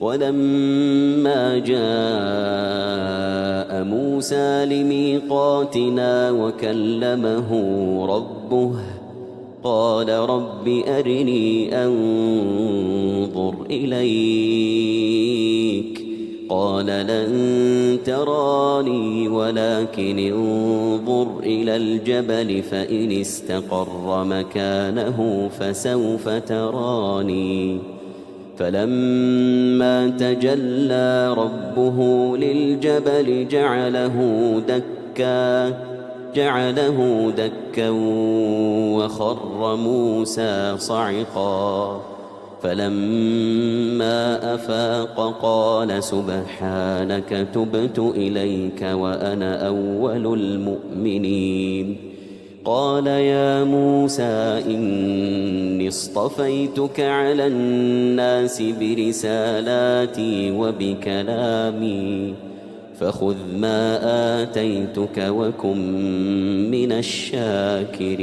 ولما جاء موسى لميقاتنا وكلمه ربه قال رب أرني أنظر إليك قال لن تراني ولكن انظر إلى الجبل فإن استقر مكانه فسوف تراني فلما تجلى ربه للجبل جعله دكا وخر موسى صعقا فلما أفاق قال سبحانك تبت إليك وأنا أول المؤمنين قال يا موسى إني اصطفيتك على الناس برسالاتي وبكلامي فخذ ما آتيتك وكن من الشاكرين.